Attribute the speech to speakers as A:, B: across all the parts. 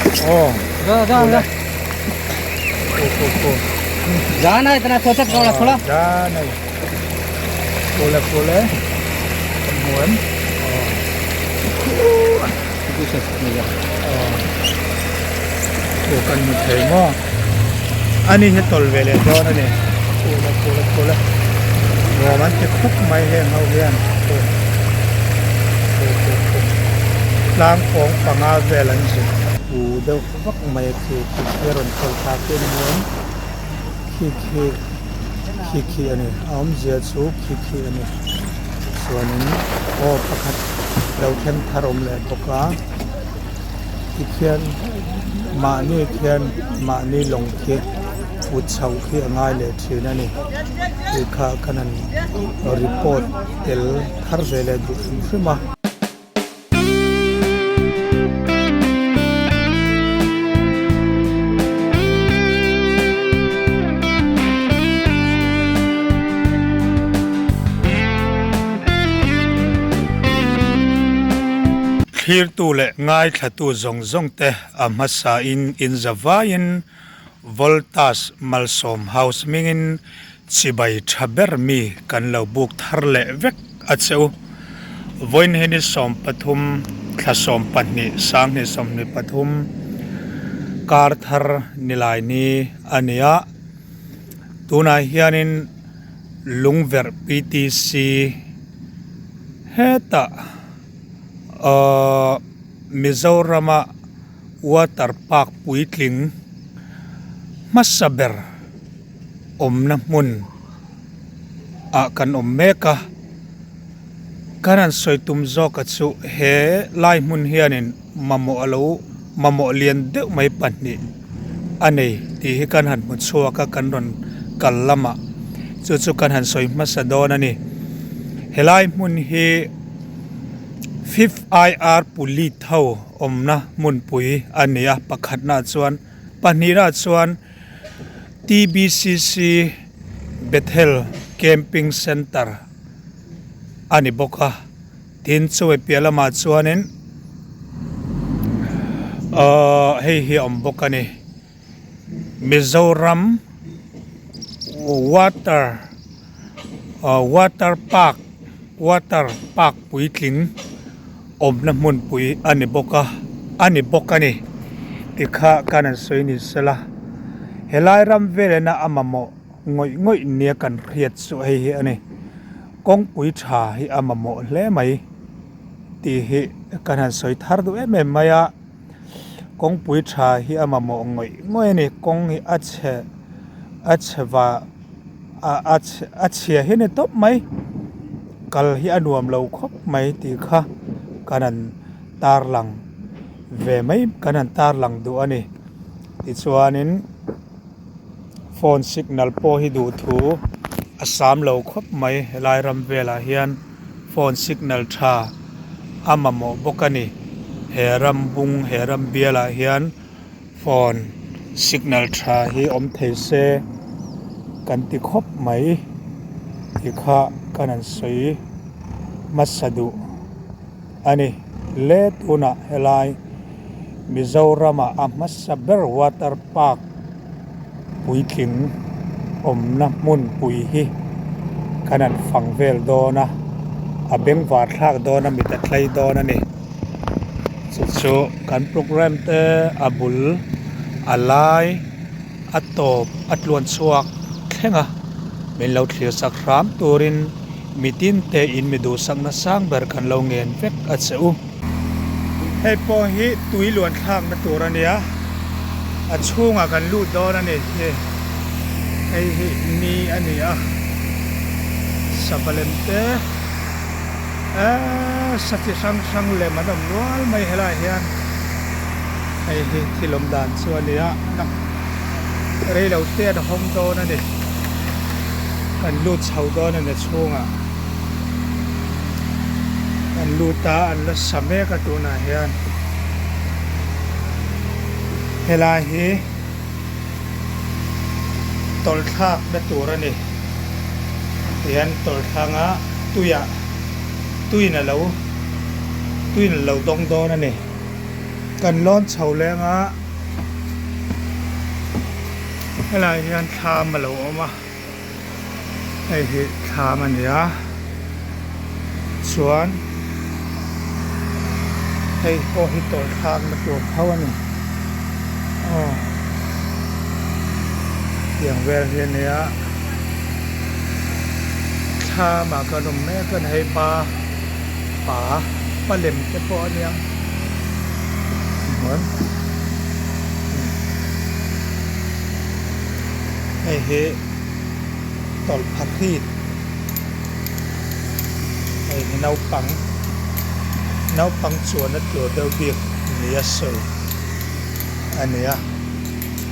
A: Aw.
B: जा जा जा
A: Khu khu khu.
B: जाना इतना सोचा थोड़ा थोड़ा
A: Ja nei. Kule kule. Kan hmu em? Aw. Khu kan hmu thei maw? Ani hi tawlh ve leh dawn a ni. Kule kule kule. Nuam an ti khup mai heng ho hian. Khu. Khu khu khu. Tlang pawng panga vel an zuk. Pu deuh vak mai a khi khi khi a rawn tawlh thla khi a ni maw? Khi khi khi khi a ni a awmzia chu khi khi a ni chuanin aw pakhat lo thleng thar awm leh bawk a tikhian mahni khian mahni lawng khi put chhoh khi a ngai leh thin a ni tih kha ka han report tel thar ve leh duh hrim hrim a. Thlirtu leh ngaithlatu zawng zawng te a hmasa in in zavaiin Voltas Malsawm House hmingin Chibai tha ber mi kan lo buk thar leh vek a che u. Vawiin hi ni 13, thla 12, 2023, kar thar nilai ni a ni a. Tunah hianin Lungverh PTC hetah ahh Mizorama water park puitling hmasa ber awmna hmun ah kan awm mek a kan han sawi tum zawk a chu he lai hmun hianin mamawh alo mamawh lian deuh mai pahnih a nei tih hi kan han hmu chhuak a kan rawn kal lamah chu chu kan han sawi hmasa dawn a ni helai hmun hi fifth I_R pulit ho awmna hmunpui a ni a pakhatna chuan pahnihna chuan. TBCC Bethel Camping Centre a ni bawk a tin chawei piah lamah chuanin ahh hei hi a awm bawk a ni Mizoram water ahh water park water park puitling awmna hmunpui a ni bawk a a ni bawk a ni tikha khan an sawi ni sela helai ram velena a mamawh ngawih ngawih nia kan hriat chu hei hi a ni kawngpui tha hi a mamawh hle mai tih hi kan han sawi thar duh em em mai a kawngpui tha hi a mamawh ngawih ngawih a ni kawng hi a chhe a chhe vah. A a chhia hi a ni tawp mai kal hi a nuam lo khawp mai tih kha kan han tarlang ve mai kan han tarlang duh a ni tichuanin phone signal pawh hi duh thu a sam lo khawp mai helai ram velah hian phone signal tha a mamawh bawk a ni he ram bung he ram bialah hian. Phone signal tha hi awm thei se kan ti khawp mai tih kha kan han sawi hmasa duh a ni. Le tunah helai Mizoramah a hmasa ber water park puitling awmna hmunpui hi kan han fang vel dawn a, a bengvar thlak dawn a mit a tlai dawn a ni. Chu chu kan programme te a bul a lai a tawp a tluan chhuak thleng a min lo thlir sak hram turin mitin te in mi duhsakna sang ber kan lo ngen vek a che u. Hei pawh hi tui luan thlakna tur a nia a chhungah kan lut dawn a ni hi hei hi ni a ni a sava lem te. Eee sa chi hrang hrang lem an awm nual mai helaiah hian hei hi thil awm dan chu a ni a rei lo te an hawng dawn a ni kan lut chho dawn a ni chhungah kan lut a an la sa mek a tunah hian helai hi tawlh thlak na tur a ni tihian tawlh thlanga tuiah tuiin a lo tuiin a lo dawng dawn a ni. Kan lawn chho leng a, helai hian thlam a lo awm a, hei hi thlam a ni a, chuan hei pawh hi tawlh thlakna tur tho a ni, aw tiang vel hi a nia, thlam ah kan awm mek a ni hei pa pa pa lem te pawh a nia hei hi tawlh phahrit hei hi naupang naupang chuan a tur deuh bik ni a sawi a ni a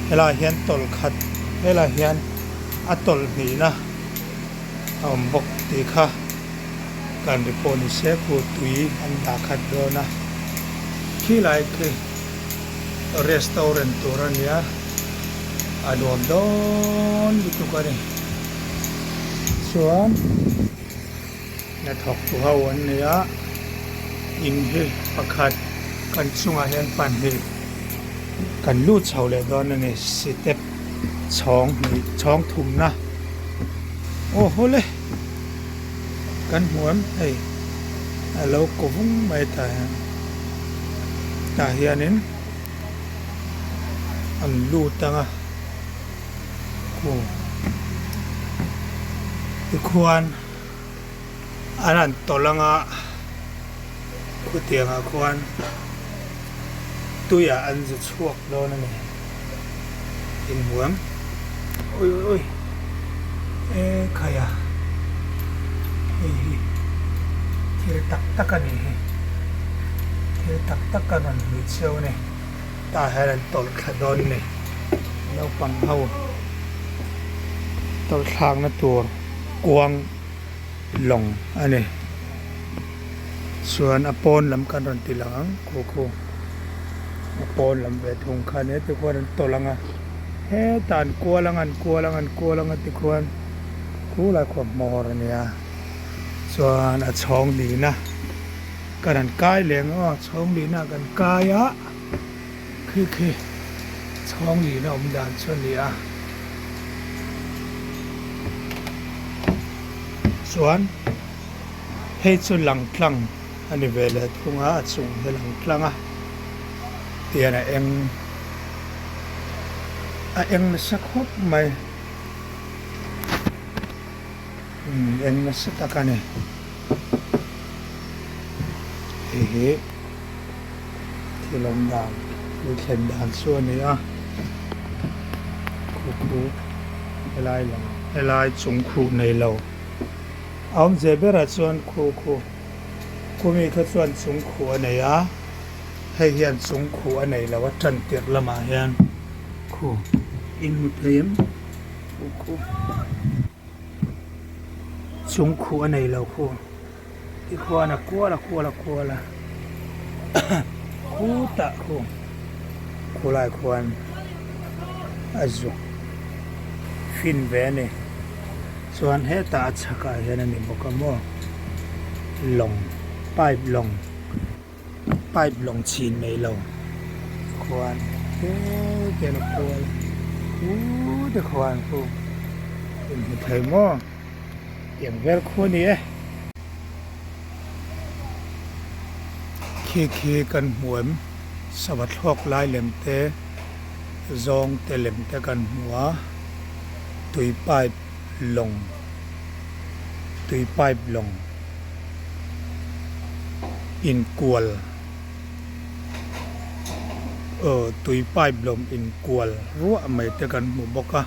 A: helaiah hian tawlh khat helaiah hian a tawlh hnihna a awm bawk tih kha. Kan ri pawh ni se khu tui an dah khat dawn a, khilai khi restaurant tur a nia, a nuam dawn lutuk a ni. Chuan hnathawk tu ho an nei a, in hi pakhat kan chungah hian pahnih kan lut chho leh dawn a ni, step chhawng hnih chhawng thumna aw haw le. Kan hmu em hei a lo kaw vung mai tah hian tah hianin an lut ang a khu tikhuan an han tawlh ang a khutiang ah khuan tuiah an za chhuak dawn a ni inhmu em ui ui ui e khai a hei hi thil tak tak a nih hi thil tak tak a rawn hlui cheu a ni tah hian an tawlh thla dawn a ni naupang ho tawlh thlakna tur kuang lawng a ni chuan a pawn lam kan rawn ti lang ang khu khu a pawn lam ve thung kha nia tikhuan an tawlh ang a hetah an kual ang an kual ang an kual ang a tikhuan khulai khuah hmawr a nia chuan a chhawng lihna kan han kai leh ang aw chhawng lihna kan kai a khi khi chhawng lihna awm dan chu a ni a chuan hei chu lang tlang a ni ve leh thung a a chung hi lang tlang a tian a eng a eng nasa khawp mai umm eng nasa tak a ni hei hi thil awm dan thil thlen dan chu a ni a khu khu helai lam helai chung khuh nei lo a awmze berah chuan khu khu khumi kha chuan chung khuh a nei a hei hian chung khuh a nei lo a tan tirh lamah hian khu in hmu thei em khu khu chung khuh a nei lo khu. Tikhuan a kual a kual a kual a khutah khu khulai khuan a zuk fin ve a ni chuan hetah a chhakah hian a ni bawk a maw lawng pipe lawng pipe lawng chhin nei lo khuan he tian a kual a khute khuan khu inhmu thei maw. Tiang vel khu a ni e. Khi khi kan hmu em? Sava thlawk lai lem te, zawng te lem te kan hmu a, tui pipe lawng, tui pipe lawng inkual, aw tui pipe lawng inkual ruah mai te kan hmu bawk a.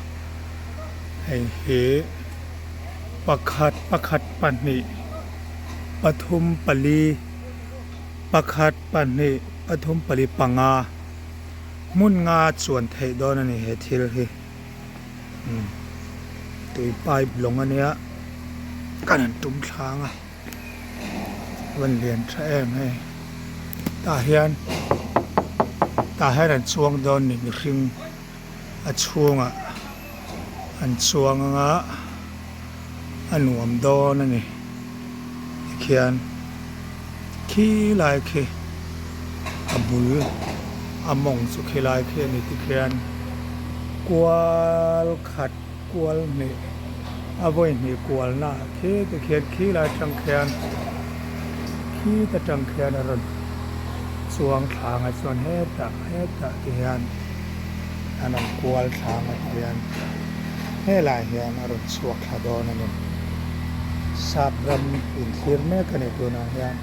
A: Hei hi pakhat pakhat pahnih pathum pali pakhat pahnih pathum pali panga hmun nga chuan theih dawn a ni he thil hi umm tui pipe lawng a nia kan han tum thlang a van lian tha em hei tah hian tah hian an chuang dawn ni mihring. A chhungah an chuang ang a, a nuam dawn a ni. Tikhian khi lai khi a bul. A mawng chu khilai khi a ni tikhian kual khat kual hnih a vawi hnih kual na ah khi tikhian khilai atang khian khit atang khian a rawn chuang thla anga chuan hetah hetah ti hian an rawn kual thla anga ti hian helaiah hian a rawn chhuak thla dawn a ni sap ram inthlir mek a ni tunah hian.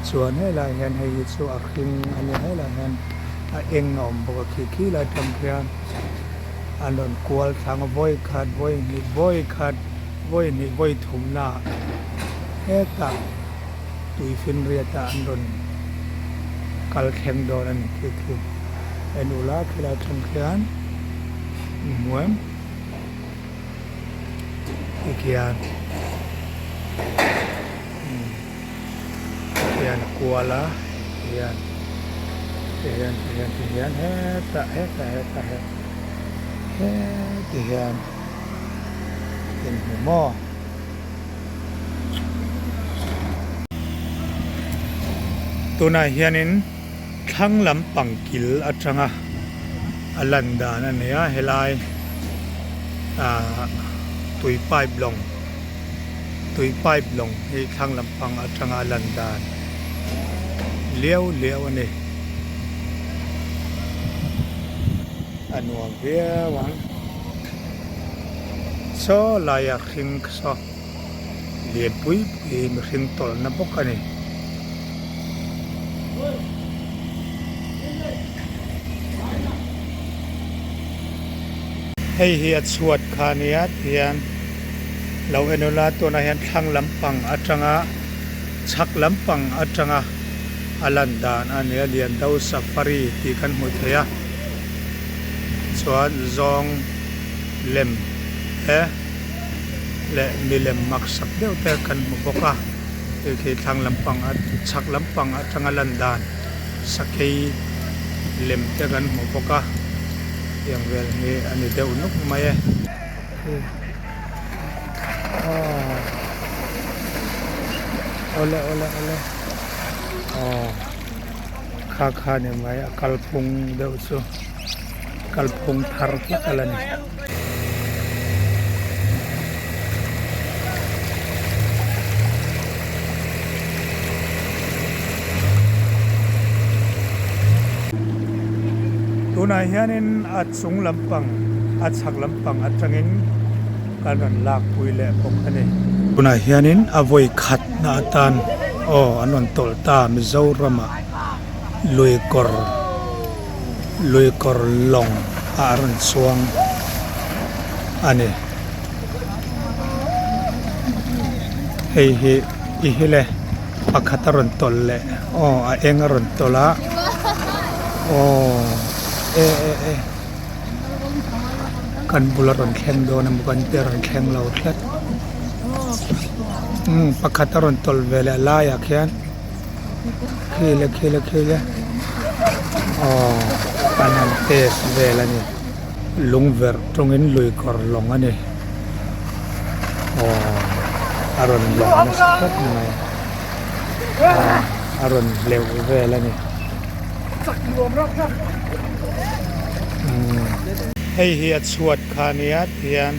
A: Chuan helaiah hian hei hi chu a hring a nia helaiah hian a eng a awm bawk a khi khi lai atang khian an rawn kual thlang a vawi khat vawi hnih vawi khat vawi hnih vawi thum naah hetah tui finriat ah an rawn kal thleng dawn a ni khi khi en ula khilai atang khian in hmu em. Tikhian Tikhian a kual a tihian tihian tihian tihian hetah hetah hetah heti hian inhmu maw. Tunah hianin thlang lampang kil atanga a lan dan a ni a helai ah tui pipe lawng tui pipe lawng hi thlang lampang atanga a lan dan liau liau a ni a nuam viau ang saw laia hring saw lian pui pui mihring tawlhna bawk a ni. Hei hi a chhuat kha a nia tihian lo en ula tunah hian thlang lampang atanga chhak lampang atanga a lan dan a nia Liando Safari tih kan hmu thei a chuan zawng lem te leh milem maksak deuh te kan hmu bawk a hei khi thlang lampang a chhak lampang atanga lan dan sakei lem te kan hmu bawk a tiang vel hi a ni deuh nuk mai e aw awle awle awle aw kha kha ni mai a kalphung deuh chu kalphung thar hlek a la ni. Tunah hianin a chung lampang a chhak lampang atangin kan rawn lakpui leh bawk a ni. Tunah hianin a vawi khatna atan aw an rawn tawlh ta Mizoramah lui kawr. Lui kawr lawng ah a rawn chuang a ni. Hei hi i hi le pakhat a rawn tawlh leh aw a eng a rawn tawlh a aw e e e kan bul a rawn thleng dawn a maw kan tia rawn thleng lo tlat umm pakhat a rawn tawlh ve leh laiah khian. Khile khile khile aw kan han test vel a ni lungverh tawngin lui kawr lawng a ni aw a rawn lawng nasa khawp mai a rawn hleuh vel a ni hei hi a chhuat kha a nia tihian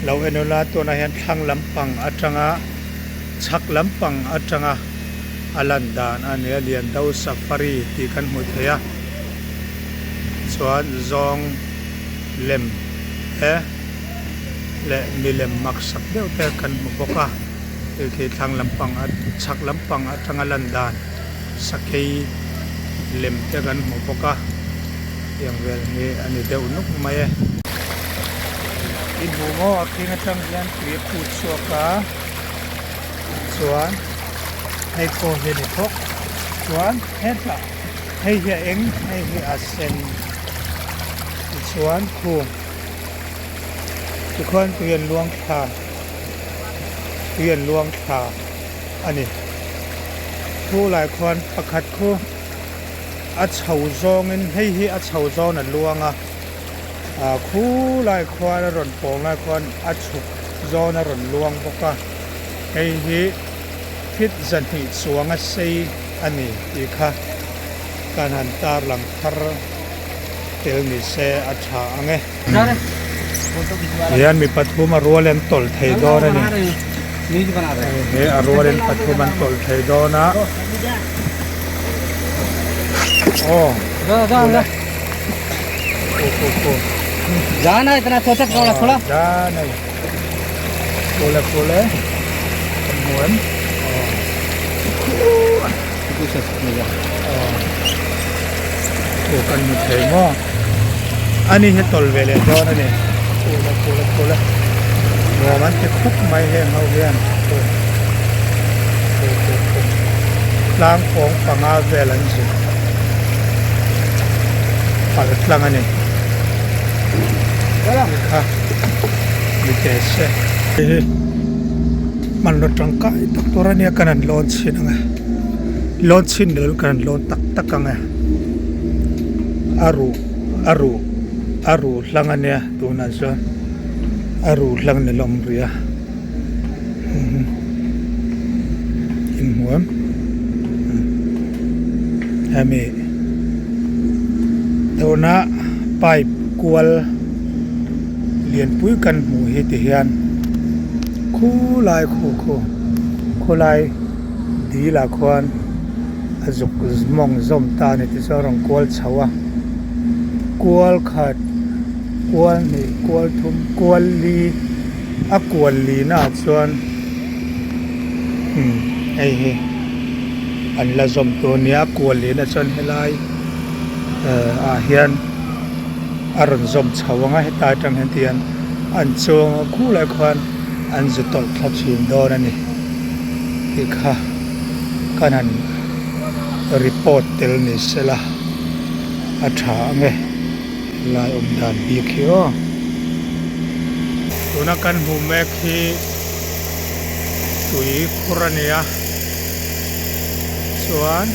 A: lo en ula tunah hian thlang lampang atanga. Chhak lampang atanga a lan dan a nia Liando Safari tih kan hmu thei a, chuan zawng lem te leh milem maksak deuh te kan hmu bawk a, hei khi thlang lampang a chhak lampang atanga lan dan sakei lem te kan hmu bawk a, tiang vel hi a ni deuh nuk mai e. I hmu maw a khing atang hian tui a phut chhuak a. Chuan hei pawh hi a ni bawk chuan hetah hei hi a eng hei hi a sen tichuan khum tikhuan tui an luang thla tui an luang thla a ni thu lai khuan pakhat khu a chho zawngin hei hi a chho zawn a luang a. Ah khulai khuan a rawn pawng lai khuan a chhuk zawn a rawn luang bawk a, hei hi thit zahnih chuang a sei a ni tih kha Kan han tarlang thar tel ni se a tha ang e. Hian mi pathum a rual an tawlh thei dawn a ni. He a rual in pathum an tawlh thei dawn a. Aw. Kule kule. Kan hmu em? Aw kan hmu thei maw ani hi tawlh ve leh dawn a ni kule kule kule nuam an ti khawp mai heng ho hian aw tlang pawng panga vel an zir pal tlang a ni kha ni teh se. Hmanraw tangkai tak tur a nia kan han lawn chhin ang e lawn chhin ni lovin kan han lawn tak tak ang e a ruh a ruh a ruh hlang a nia tunah chuan a ruh hlang ni lawm rih a inhmu em hemi tuna pipe kual lianpui kan hmuh hi ti hian. Khulai khu khu khulai dil ah khuan a zuk mawng zawm ta a ni tichuan a rawn kual chho a kual khat kual hnih kual thum kual li a kual li na ah chuan umm hei hi an la zawm tur a nia a kual li na chuan helai ah hian. A rawn zawm chho ang a heta atang hian tihian an chuang a khulai khuan an zu tawlh thla thin dawn a ni tih kha kan han report tel ni sela a tha ang e helai awm dan bik hi aw. Tuna kan hmuh mek hi tui khur a ni a chuan.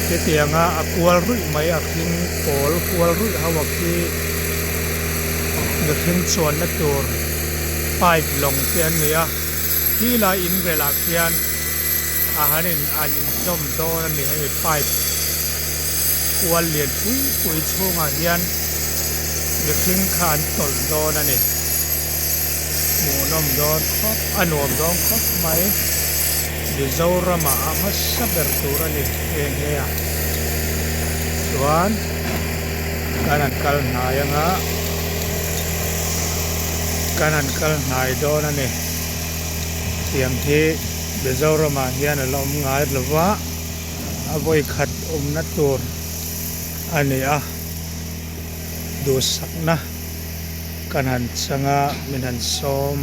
A: Hetianga a kual ruih mai a hring pawl kual ruih ho a khi mihring chuanna tur pipe lawng te an ni a khi lai in velah khian a han in an inzawm dawn a ni hemi pipe kual lian pui pui chhungah hian mihring kha an tawlh dawn a ni hmuhnawm dawn khawp a nuam dawn khawp mai. Mizoramah a hmasa ber tur a ni nghe nghe a, chuan kan han kal hnai anga kan han kal hnai dawn a ni. Tiang hi Mizoramah hian a la awm ngai lo va, a vawi khat awmna tur a ni a, duhsakna kan han chang a, min han sawm.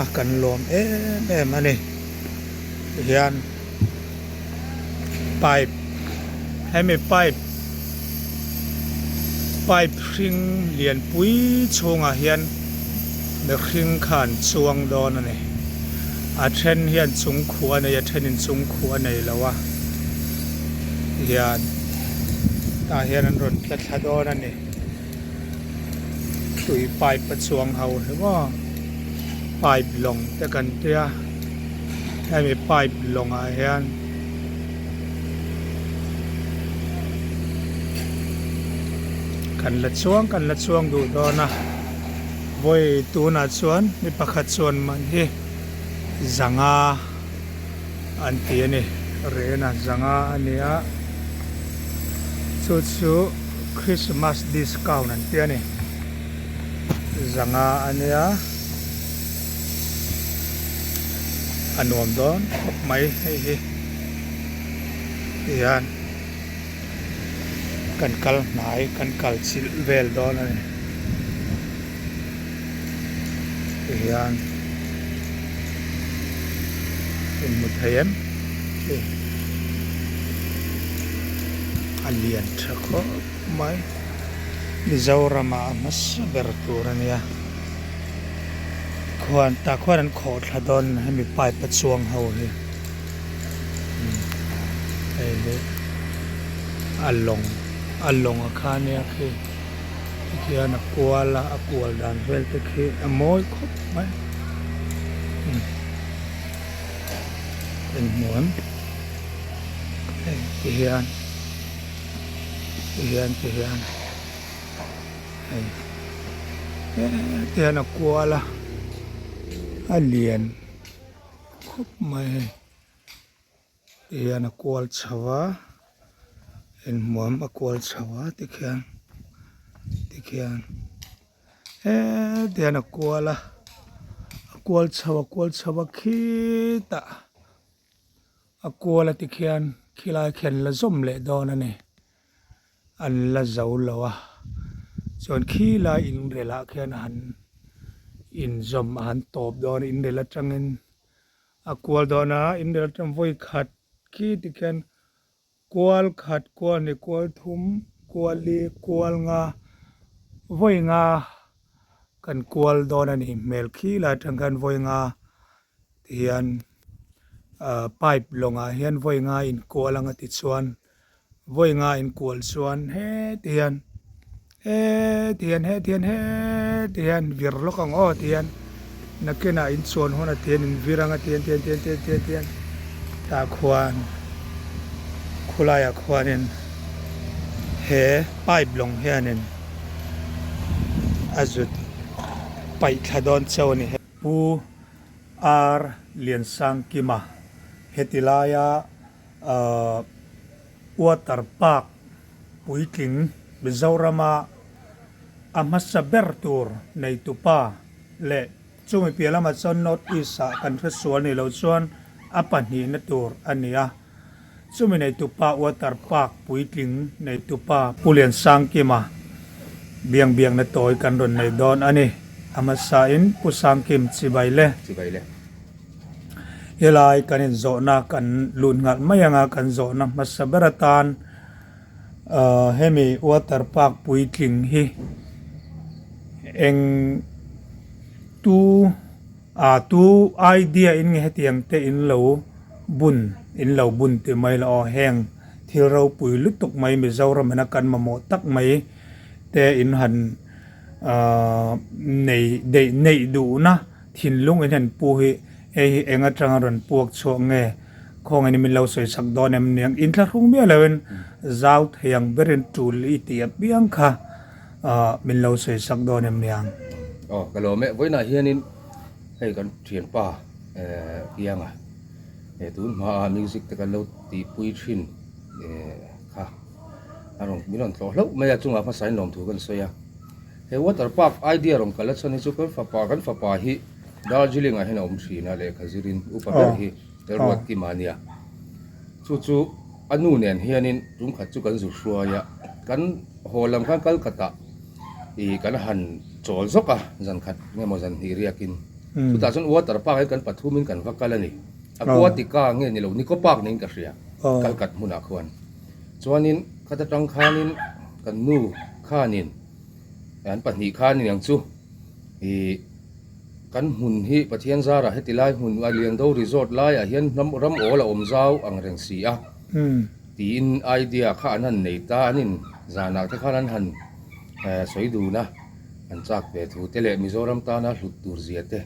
A: a kan lawm em em a ni tihian pipe hemi pipe pipe hring lianpui chhungah hian mihring kha an chuang dawn a ni a then hian chung khuh a nei a thenin chung khuh a nei lo a tihian tah hian an rawn tla thla dawn a ni. Tui pipe a chuang ho hi maw pipe lawng te kan tia hemi pipe lawng ah hian kan la chuang kan la chuang duh dawn a vawi tunah chuan mi pakhat chuan man hi zanga an ti a ni rena zanga a ni a chu chu. Christmas discount an ti a ni zanga a nia a nuam dawn khawp mai hei hi tihian kan kal hnai kan kal chilh vel dawn a ni tihian inhmu thei em. A lian tha khawp mai. Mizoram ah a hmasa ber tur a nia. Khuan tah khuan an khawh thla dawn hemi pipe a chuang ho hi. Hei hi a lawng a lawng a kha nia khi tikhian a kual a a kual dan vel te khi a mawi khawp mai. Inhmuam. Hei ti hian ti hian ti hian hei heti hian a kual a a lian khawp mai hei ti hian a kual chho a inhmuam a kual chho a tikhian tikhian. Heti hian a kual a a kual chho a kual chho a khitah a kual a tikhian khilai khi an la zawm leh dawn a ni an la zo lo a chuan khilai inrel ah khian han inzawm a han tawp dawn a inrel atangin a kual dawn a inrel atang vawi khat khi tikhian. Kual khat, kual hnih, kual thum, kual li, kual nga, vawi nga kan kual dawn a ni. Hmel khi lai atang khan vawi nga ti hian ah pipe lawngah hian vawi nga inkual anga tichuan vawi nga inkual chuan heti hian heti hian heti hian heti hian vir lawk ang aw ti hian nakinah inchuan hun a ti hian invir ang a ti hian ti hian ti hian ti hian ti hian tah khuan khulaiah khuanin he pipe lawng hianin a zut paih thla dawn chauh a ni. Pu R Liansangkima heti laia ahh water park puitling Mizorama a hmasa ber tur neitupa leh chumi piah lamah chuan North East ah kan hre sual ni lo chuan a pahnihna tur a ni a. Chumi neitupa Water Park puitling neitupa Pu Liansangkima biang biakna tawi kan rawn nei dawn a ni. A hmasain Pu Sangkim chibai le.
C: Chibai le.
A: Helai kan inzawhna kan lut nghalh mai anga kan zawhna hmasa ber atan hemi water park puitling hi eng tu ah tu idea in nge hetiang te in lo bun in lo bun tih mai la aw heng thil ropui lutuk mai Mizoram ina kan mamawh tak mai te in han ah nei deih neih duhna Thinlung in han pu hi hei hi eng atanga rawn puak chhuak nge khawngin min lo sawi chak dawn em niang inthlahrung miah loin zau thei ang berin tul i tih apiang kha min lo sawi chak dawn em niang.
C: Aw ka lawm e, vawiinah hianin hei kan thianpa Kianga tun hmaa music te kan lo tihpui thin kha a rawn min rawn tlawh hlauh mai a chungah hmasain lawmthu kan sawi a. He water park idea rawn kal a chhan hi chu kan fapa kan fapa hi Darjeeling ah hian a awm thin a lehkha zirin upa ber hi Elruat Kima a nia. Chu chu a nu nen hianin tum khat chu kan zu hruai a, kan haw lam khan Calcutta ih kan han chawl zawk a zan khat nge maw zan hnih riakin. Chutah chuan water park hi kan pathumin kan va kal a ni. Aquatica nge ni lo Nico Park niin ka hria Calcutta hmunah khuan. Chuanin khata tang khanin kan nu khanin An pahnih khan aniang chu ih kan hmun hi Pathian zarah heti lai hmun a Liando Resort laiah hian hnam ram awl a awm zau ang reng si a tiin idea kha an han nei ta an in zanah te khan an han sawi dun a an chak ve thu te leh Mizoram tana hlut tur zia te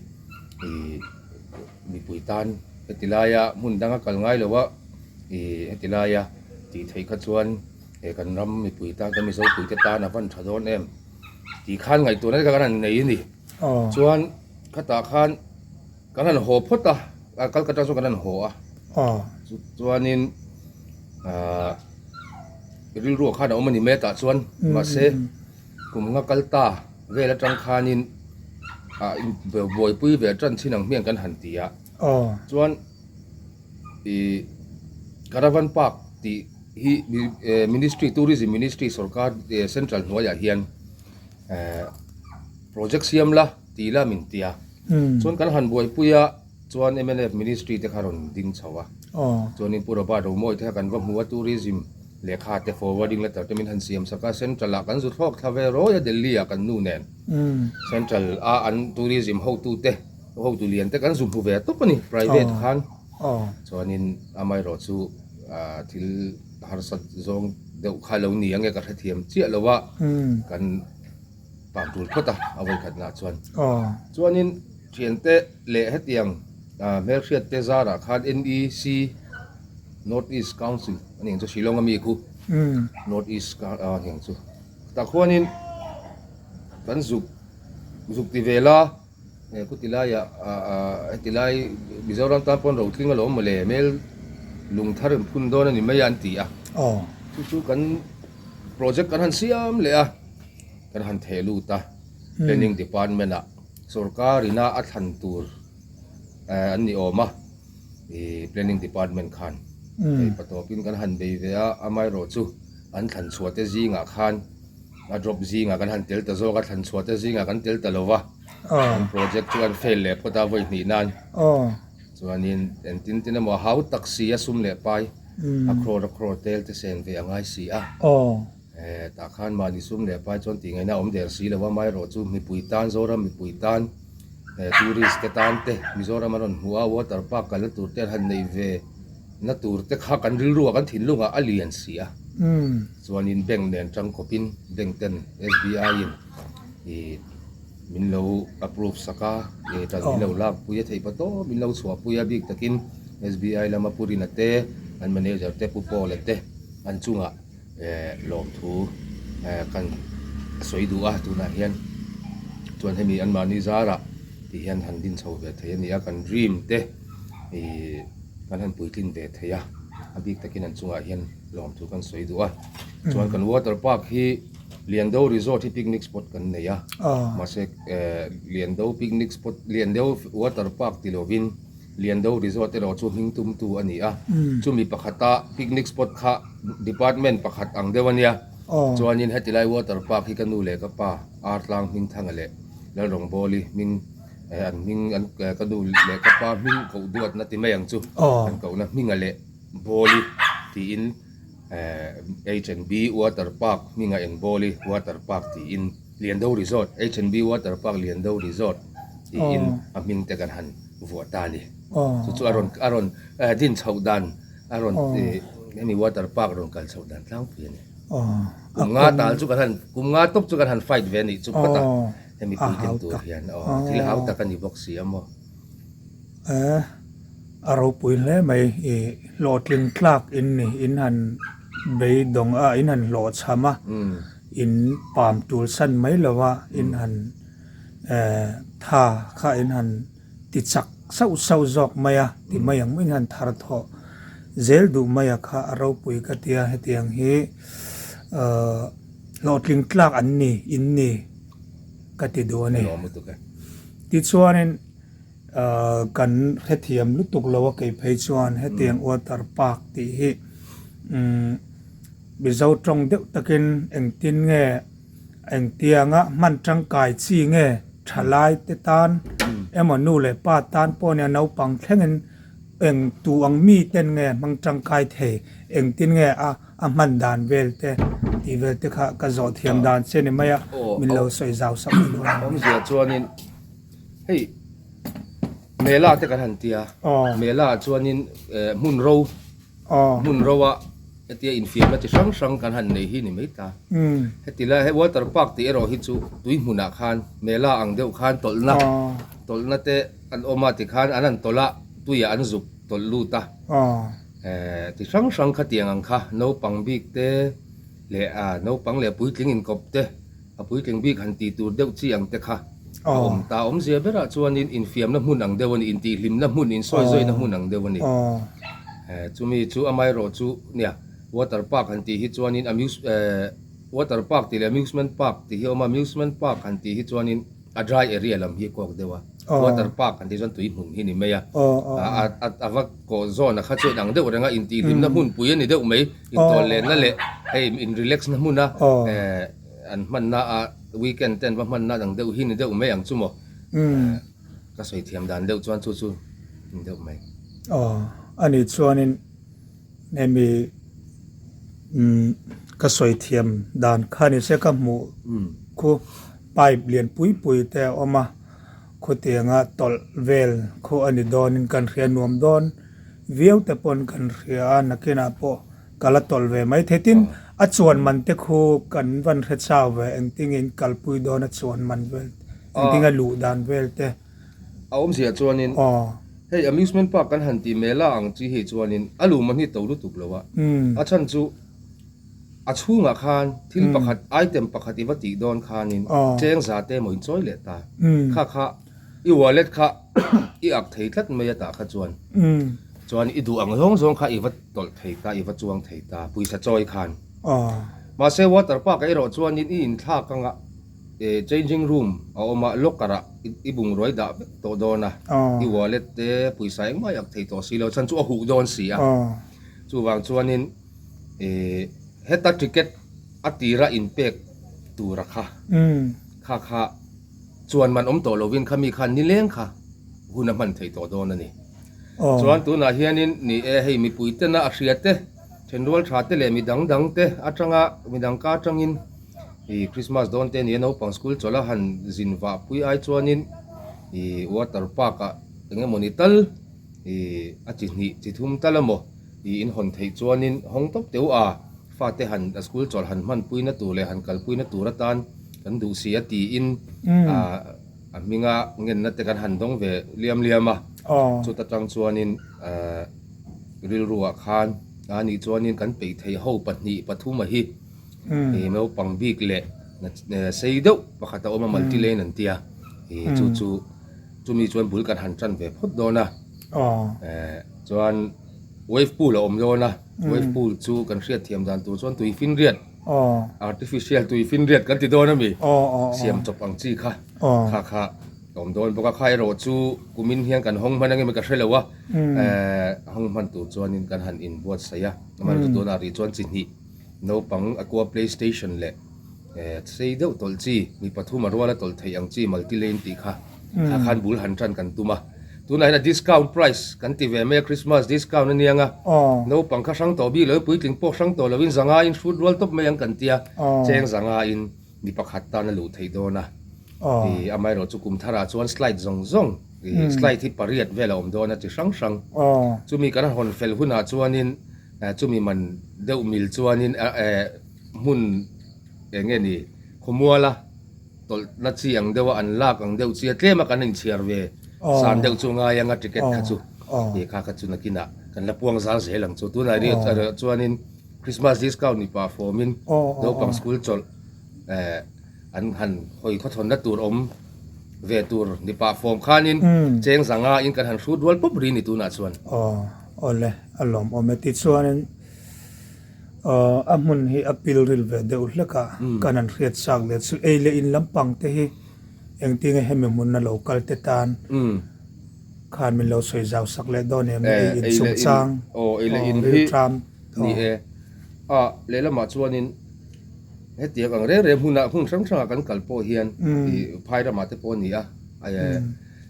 C: ih mipui tan heti laia hmun danga kal ngai lo a ih heti laia tih theih kha chuan. He kan ram mipui tan kan Mizo puite tan a van tha dawn em tih khan ngaihtuahna te kha kan han nei a ni. Chuan khatah khan kan han haw phawt a, Calcutta chuan kan han haw a. Chuanin ahh rilruah khan a awm a ni mai a tah chuan mahse kum nga kal ta vel atang khanin ah buaipui ve tan chin ang hmiang kan han ti a. Chuan Ih Caravan Park tih hi Ministry Tourism Ministry sorkar Central hnuaiah hian eh project siam la tih la min ti a chuan kan han buaipui a chuan mnf Ministry te kha rawn ding chho a chuanin Pu Robert Romawi te kha kan va hmu a Tourism lehkha te forwarding letter te min han siam sak a Central ah kan zu thlawk thla ve rawi a Delhi ah kan nu nen Central a an Tourism hotute. Hotu lian te kan zu hmu ve tawp a ni private khan chuanin amaherawh chu thil harsat zawng deuh kha lo ni ange ka hrethiam chiah lo a kan pang tul phawt a a vawikhatnaah chuan chuanin thiante leh hetiang hmelhriat te zarah khan NEC North East Council. ani ang chu Shillong ami khu North East ka a ni ang chu tah khuanin kan zuk zuk ti vel a he khuti laiah ah heti lai Mizoram tan pawn rotling alawm mawle hmel lung thar in phun dawn a ni mai a an ti a chu chu kan project kan han siam leh a kan han theh lut a planning department ah sorkar ina a thlan tur an ni awm a ih planning department khan hei patawpin kan han bei ve a amaherawh chu an thlan chhuah te zingah khan a drop zingah kan han tel ta zawk a thlan chhuah te zingah kan tel ta lo va an project chu an fail leh phawt a vawi hnih nan chuanin engtin tin emaw a hau tak si a sum leh pai a crore a crore tel te sen ve a ngai si a tah khan mahni sum leh pai chuan tih ngaihna a awm der si lo a amaherawh chu mipui tan Zoram mipui tan tourist te tan te Mizoram an rawn hmuh a water park kalna tur te an han nei ve na tur te kha kan rilru ah kan thinlung ah a lian si a chuanin bank nen tangkawpin bank ten S_B_I in ih min lo approve sak a ih tan min lo lak pui a theih pawh tawp min lo chhuah pui a bik takin S_B_I lama pu Rina te an manager te pu Paul a te an chungah eh lawmthu eh kan sawi duh a tunah hian chuan hemi anmahni zarah ti hian han din chho ve thei a ni a kan dream te ih kan han puitlin ve thei a a bik takin an chungah hian lawmthu kan sawi duh a chuan kan water park hi Liando resort hi picnic spot kan nei a mahse eh Liando picnic spot Liando water park ti lovin Liando resort erawh chu hming tumtu a ni a chumi pakhata picnic spot kha department pakhat ang deuh a nia chuanin heti lai water park hi ka nu leh ka pa Artlang Hmingthanga leh Lalrawngbawli hming Eh an hming an ka nu leh ka pa hming koh duatna ti mai ang chu an kohna hminga leh Bawli tiin eh H and B water park hminga eng Bawli water park tiin Liando resort H and B water park Liando resort tiin a hming te kan han vuah ta a ni. Chu chu a rawn a rawn din chhoh dan a rawn hemi water park rawn kal chhoh dan tlangpui a ni. Kum nga tal chu kan han kum nga tawp chu kan han fight ve a nih chu phawt a. Hemi puitling tur hian aw thil hau tak a ni bawk si a maw?
A: Eh, a ropui hle mai i hlawhtling tlak in ni, in han beidawng a, in han hlawhchham a, in pam tul san mai lo a, in han eh tha kha in han ti chak sauh sauh zawk mai a, ti mai ang in han thar thawh zel duh mai a kha a ropui ka tia hetiang hi eh hlawhtling tlak an ni, in ni. ka ti duh a ni. Tichuanin kan hrethiam lutuk lo a kei phei chuan hetiang water park tih hi Mizo tawng deuh takin engtin nge engtianga hman tangkai chi nge thalai te tan emaw nu leh pa tan pawh nia naupang thlengin eng tu ang mi ten nge hmang tangkai thei engtin nge a A hman dan vel te tih vel te kha ka zawh thiam dan che ni mai a, min lo sawi zau sak mai dawn a ni.
C: Awmzia chuanin hei Mela te kan han ti a, Mela ah chuanin hmun ro, hmun ro a hetia infiamna chi hrang hrang kan han nei hi ni mai ta. Heti lai hei water park tih erawh hi chu tui hmunah khan Mela ang deuh khan tawlhna, tawlhna te an awm a tikhan an han tawlh a, tuiah an zuk tawlh lut a. Ti hrang hrang khatiang ang kha naupang bik te leh a naupang leh puitling inkawp te a puitling bik han tih tur deuh chi ang te kha a awm ta. Awmzia berah chuanin infiamna hmun ang deuh a ni, intihhlimna hmun, insawizawiina hmun ang deuh a ni. Chumi chu amaherawh chu nia water park han tih hi chuanin amuse water park tih leh amusement park tih hi a awm a, amusement park han tih hi chuanin A dry area lam hi kawk deuh a, water park an tih chuan tui hmun hi ni mai a, a va kawh zawn a kha chuan ang deuh reng a, intihhlimna hmunpui a ni deuh mai, intawllenna leh hei in relax na hmun a an hmanna a weekend te an va hmanna ang deuh hi ni deuh mai ang chu maw, ka sawi thiam dan deuh chuan chu chu ni deuh mai.
A: Aw, ani chuanin hemi ka sawi thiam dan kha ni se ka hmuh khu. Pipe lian pui pui te a awm a, khutianga tawlh vel khu a ni dawnin kan hria nuam dawn viau te pawn kan hria a, nakinah pawh ka la tawlh ve mai thei. Tin, a chuan man te khu kan van hre chau ve, engtingin kalpui dawn a chuan man vel, engtinga luh dan vel te.
C: A awmzia chuanin.
A: Aw.
C: Hei amusement park kan han tih mela ang chi hi chuanin a luhman hi to lutuk lo a, a chhan chu a chhungah khan thil pakhat item pakhat i va tih dawn khanin cheng za te emaw inchawi leh ta, kha kha i wallet kha i ak thei tlat mai a tah kha chuan chuan i duh ang zawng zawng kha i va tawlh thei ta, i va chuang thei ta pawisa chawi khan. Mahse water park ah erawh chuanin i inthlak anga. Changing room a awm a, locker ah i bungrua i dah vek tawh dawn a, i wallet te pawisa engmah i ak thei tawh si lo, chhan chu a huh dawn si a. Chuvang chuanin heta ticket a tira inpek tura kha, kha kha chuan man awm tawh lovin khami khan nileng kha hun a hman thei tawh dawn a ni. Chuan tunah hianin ni e, hei mipui tena a hria te, thenrual tha te leh midang dang te atanga midang ka atangin, I Christmas dawn te nia naupang school chawlh a han zin vah pui ai chuanin i water park ah eng emaw ni tal i a chi hnih chi thum tal emaw i in hawn theih chuanin hawng tawp teuh a fate han a school chawlh han hman pui na tur leh han kal pui na tur atan kan duh si a tiin a a hminga ngenna te kan han dawng ve liam liam a chuta tang chuanin rilru ah khan a nih chuanin kan peih theih ho pahnih pathum a hi. Ih naupang bik leh sei deuh pakhat a awm a multi lane an tia ih chu chu chumi chuan bul kan han tan ve phawt dawn a eh chuan wave pool a awm dawn a wave pool chu kan hriat thiam dan tur chuan tui finriat artificial tui finriat kan ti dawn ami siam chawp ang chi kha kha kha a awm dawn bawk a kha erawh chu kumin hian kan hawng hman angemaw ka hre lo a eh hawng hman tur chuanin kan han inbuatsaih a amaherawhchu tunah rih chuan chi hnih. Naupang Aqua Play Station leh sei deuh tawlh chi, mi pathum a ruala tawlh theih ang chi multi lane tih kha kha khan bul han tan kan tum a. Tunah hian a discount price kan ti ve mai a, Christmas discount a niang a. Naupang kha hrang tawh bik lo, puitling pawh hrang tawh lovin zanga in hrut rual tawp mai ang kan tia, cheng zanga in mi pakhat tan a luh theih dawn a. Amaherawh chu kum tharah chuan slide zawng zawng, slide hi pariat vel a awm dawn a chi hrang hrang. Chumi kan hawn fel hunah chuanin Chumi man deuh mil chuanin hmun eng nge ni khawmuala tawlhna chi ang deuha an lak ang deuh chi a tlem a kan inchhiar ve san deuh chu ngai anga ticket kha chu ih kha kha chu nakinah kan la puang zal zel ang chu. Tunah ri chuanin Christmas discount ni pah fawmin naupang school chawlh an han hawi khawthawnna tur awm ve tur ni pah fawm khanin cheng zanga in kan han hrut rual pawp ri ni tunah chuan.
A: Awle, a lawmawm e. Tichuanin a hmun hi a pilril ve deuh hlek a, kan han hriat chak leh chu ei leh in lampang te hi engtinge hemi hmun a lo kal te tan khan min lo sawi zau sak leh dawn em ei in chungchang rilṭam.
C: Ni e, a lehlamah chuanin hetiang ang reng reng hmunah hmun hrang hrangah kan kal pawh hian phai ramah te pawh a ni a.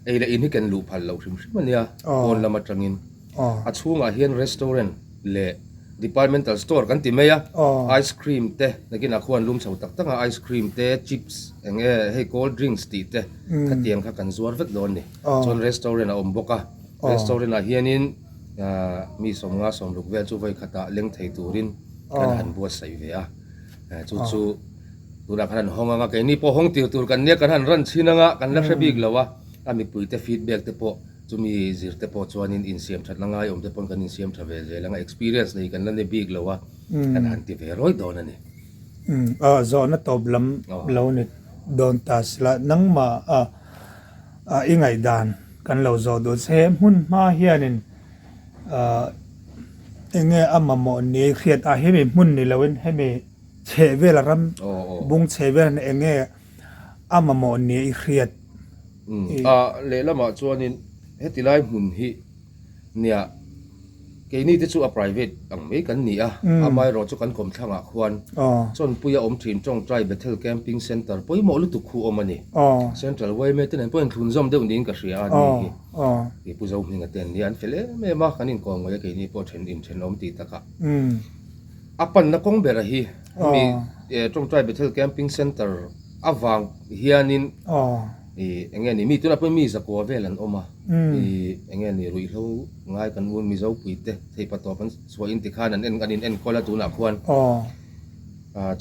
C: Ei leh in hi ken luh phal loh hrim hrim a nia, pawn lam atangin. A chhungah hian restaurant leh departmental store kan ti mai a, ice cream te, nakinah khuan lum chho tak tak a, ice cream te, chips eng nge hei cold drinks tih te khatiang kha kan zuar vek dawn a ni. Chuan restaurant a awm bawk a, restaurant ah hianin mi sawmnga sawmruk vel chu vawi khatah leng thei turin kan han buatsaih ve a, chu chu. Tunah khan an hawng anga keini pawh hawng tir tur kan nia kan han run chhin anga kan la hre bik lo a, a mipuite feedback te pawh chumi zir te pawh chuanin insiam thatna ngai awm te pawn kan insiam tha ve zel anga experience nei kan la ni bik lo a kan han ti ve rawih dawn a ni.
A: Umm aw zawhna tawp lam lo ni dawn ta sila nangmah a i ngaihdan kan lo zawh duh che hmun hma hianin ah enge a mamawh ni hriat a hemi hmun ni loin hemi Chheh vel a ram bung chheh vel an eng nge a mamawh nia i hriat?
C: A lehlamah chuanin heti lai hmun hi nia keini te chu a private ang mai kan ni a, amaherawh chu kan kawmthlangah khuan Chawnpui a awm thin Tawngtai Bethel Camping Centre pawimawh lutuk khu awm a ni. Central yma te nen pawh inthlunzawm deuh niin ka hria a ni hi. Ih Pu Zohminga te an nia an fel em em a, kan inkawm ngawih a keini pawh then inthenawm tih takah. A panna kawng bera hi hemi Tawngtai Bethel Camping Centre avang hianin ih eng nge ni mi tunah pawhin mi zakua vel an awm a, ih eng nge ni ruihhlo ngai kan un Mizo puite theihpa tawp an chhuahin tikhan an en an in enkawl a tunah khuan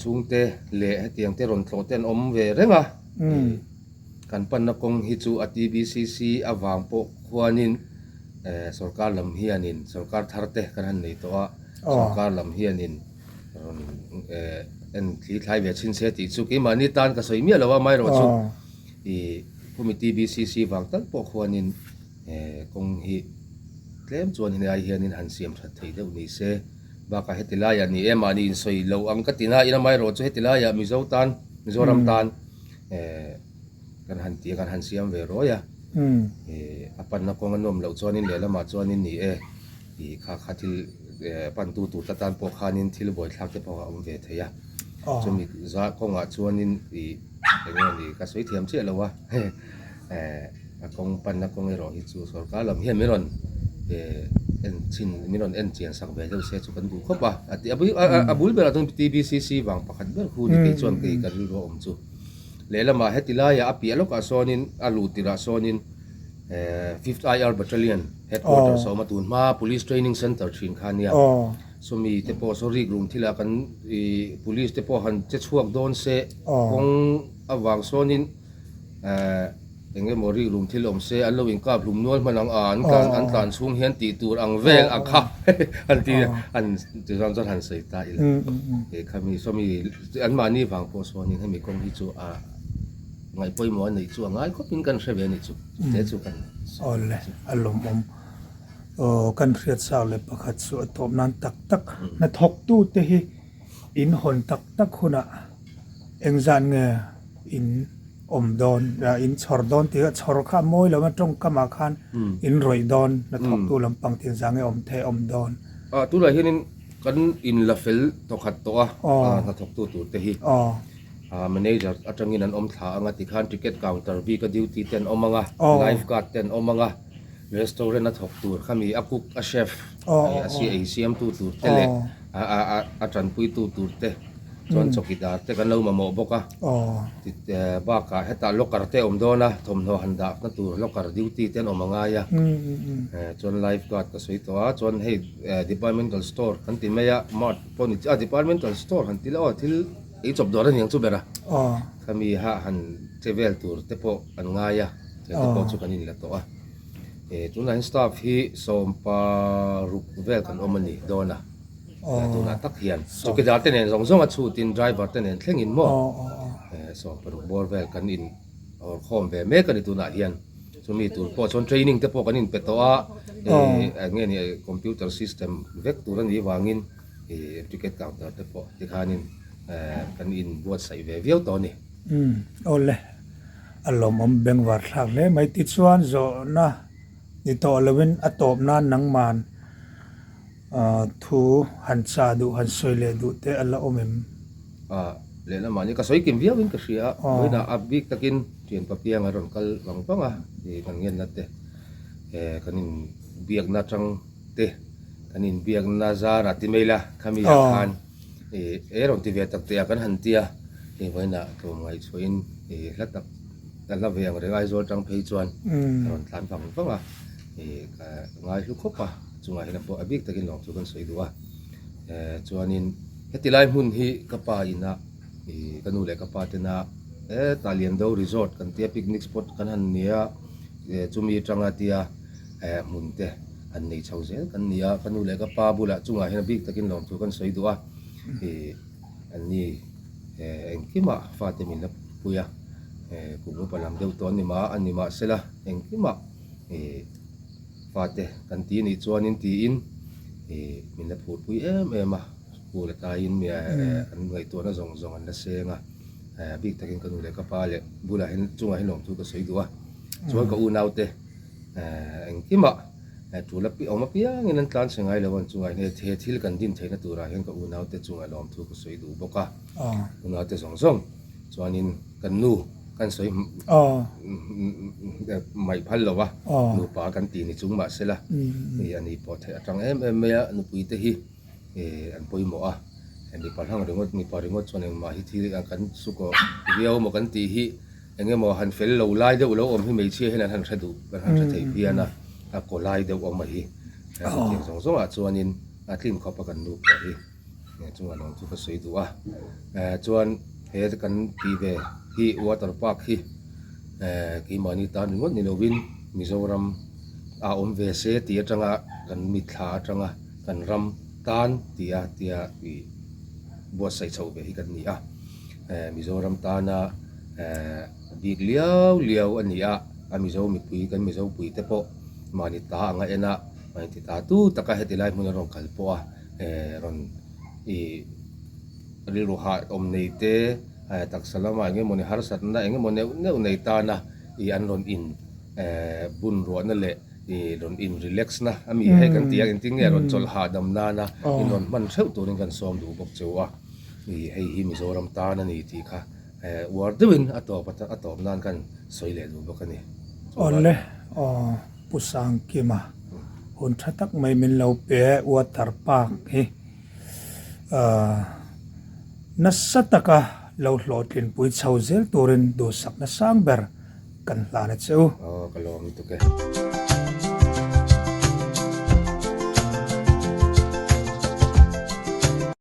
C: chhungte leh hetiang te rawn tlawh te an awm ve reng a, ih kan panna kawng hi chu a TBCC avang pawh khuanin. Sorkar lam hianin sorkar thar te kan han nei tawh a, sorkar lam hianin rawn en thli thlai ve chhin se tih chu keimahni tan ka sawi miah lo a, amaherawhchu ih khumi TBCC vang tal pawh khuanin kawng hi tlem chuan helai hianin han siam that thei deuh ni se, bakah heti laiah ni e mahni insawi loh ang ka ti nain amaherawhchu heti laiah Mizo tan Mizoram tan Kan han ti a, kan han siam ve rawi a, a panna kawng a nuam loh chuanin lehlamah chuanin ni e, ih kha kha thil pantu tur te tan pawh khanin thil buaithlak te pawh a awm ve thei a, chumi zah kawngah chuanin ih eng nge ni ka sawi thiam chiah lo a, a kawng panna kawng erawh hi chu sorkar lam hian min rawn en chhin min rawn en chian sak ve deuh se chu kan duh khawp a, a bul berah chuan TBCC vang pakhat ber khu ni kei chuan kei ka rilru a awm chu. Lehlamah heti laiah a piah lawkah sawnin a luh tirah sawnin Fifth IR Battalion headquarters a awm a, tun hma Police Training Centre thin kha ania. Sawmi te pawh saw rik rum thilah kan Police te pawh han che chhuak dawn se kawng avang sawnin eng emaw rik rum thil awm se an lo inkap hlum nual hman ang a, an tlan an tlan chhung hian tih tur ang vel a kha an ti an tichuan chuan han sawi ta ila. Khami sawmi An mahni vang pawh sawnin hemi kawng hi chu a ngaih pawimawh a neih chu a ngai khawpin kan hre ve a nih chu te chu kan
A: Aw le, a lawmawm. Aw, kan hriat sak leh pakhat chu a tawp nan tak tak hnathawktu te hi in hawn tak tak hunah engzat nge in awm dawn, in chhawr dawn tih kha chhawr kha a mawi lo a tawngkamah khan in rawih dawn hnathawktu lampang tih engzah nge awm thei awm dawn.
C: Ah, tunah hianin Kan in la fel tawkhat tawh a, hnathawktu tur te hi manager atangin an awm thla ang a tikhan ticket counter bik a duty te an awm ang a, life guard te an awm ang a, restaurant a thawk tur khami a cook a chef a si ei siamtu tur te leh a tanpuitu tur te chuan chawkidar te kan lo mamawh bawk a. Bakah hetah locker te a awm dawn a, thawmhnaw han dahna tur locker duty te an awm a ngai a, chuan life guard ka sawi tawh a, chuan hei departmental store kan ti mai a, mart pawh ni a departmental store han ti la aw thil ei chawp dawr a ni ang chu ber a, khami ha han che vel tur te pawh an ngai a, te pawh chu kan inla tawh a, tunah hian staff hi sawmparuk vel kan awm a ni dawn a. Tunah tak hian chawkidar te nen zawng zawng a chhutin driver te nen thlengin maw 16 bawr vel kan in awr khawm ve mek a ni tunah hian chumi tur pawh chuan training te pawh kan in pe tawh a eng nge ni computer system vek tur a nih vangin ticket counter te pawh tikhanin kan in buatsaih ve viau tawh a ni.
A: Awle a lawmawm bengvar thlak hle mai tichuan zawhna ni tawh loin a tawp nan nangman Thu han chah duh, han sawi leh duh te a la awm em?
C: Lehlamah ni ka sawi kim viau in ka hria a, vawiinah a bik takin thian papiang a rawn kal vang vang a, kan ngenna te, kan inbiakna atang te, kan inbiakna zarah ti mai la, khami ah khan e rawn ti ve tak teh a kan han tia, hei vawiinah tlawmngaihchhuahin hla tak a hla ve ang reng Aizawl tang phei chuan a rawn tlan vang vang a. Ka ngai hlu khawp a, chungah hian a pawh a bik takin lawng chu kan sawi duh a. Chuanin heti lai hmun hi ka pa ina ih ka nu leh ka pa tena hetah Liando Resort kan tia picnic spot kan han nei a, chumi atanga tia hmun te han nei chho zel kan ni a, ka nu leh ka pa bulah chungah hian a bik takin lawng chu kan sawi duh a. Ih anni engkimah fate min la pui a, kum upa lam deuh tawh a ni mahsela engkimah. Ih fate kan ti nih chuanin tiin ih min la phurpui em em a, school ataiin an ngaihtuahna zawng zawng an la seng a, bik takin ka nu leh ka pa leh bulah hian chungah hian lawmthu ka sawi duh a, chuan ka unaute engkimah tul awm apiangin an tlan chhe ngai lo a, chungah hian he thil kan din theihna turah hian ka unaute chungah lawmthu ka sawi duh bawk a, unaute zawng zawng chuanin kan nu. Kan sawi mai phal lo a, nupa kan ti ni chung mahsela a ni pawh theih atang em em mai a, nupui te hi an pawimawh a, mipa hlang ringawt mipa ringawt chuan engmah hi thil kan sukaw viau maw kan tih hi eng emaw han fel lo lai deuh lo awm hi hmeichhia hian an han hre duh an han hre thei phian a, a kaw lai deuh awm a hi chutiang zawng zawngah chuanin a tlin khawp a kan nu pawh hi. Chungah lawng chu ka sawi duh a, chuan he kan tih ve hi water park hi keimahni tan ringawt ni lovin Mizoram ah awm ve se tih atanga kan mitthla atanga kan ram tan tia tia ih buatsaih chhoh ve hi kan ni a. Mizoram tana bik liau liau a ni a, a Mizo mipui kan Mizo pui te pawh mahni ta anga en a, mahni ti ta tu taka heti lai hmun a rawn kal pawh a rawn ih rilru hah awm nei te taksa lamah eng emawni harsatna eng emaw neuh neuh nei tana ih an rawn in bun ruahna leh ih rawn in relax na a mi hei kan tih a engtin nge rawn chawlh hahdam nana in rawn hman theuh turin kan sawm duh bawk cheu a. Ih hei hi Mizoram tan a ni tih kha uar deuhin a tawp a tawp nan kan sawi leh duh bawk a ni.
A: Awle aw Pu Sangkima hun tha tak mai min lo pe water park hi nasa taka lo hlawhtlin pui chho zel turin duhsakna sang ber kan hlan a che u.
C: Aw ka lawm lutuk e.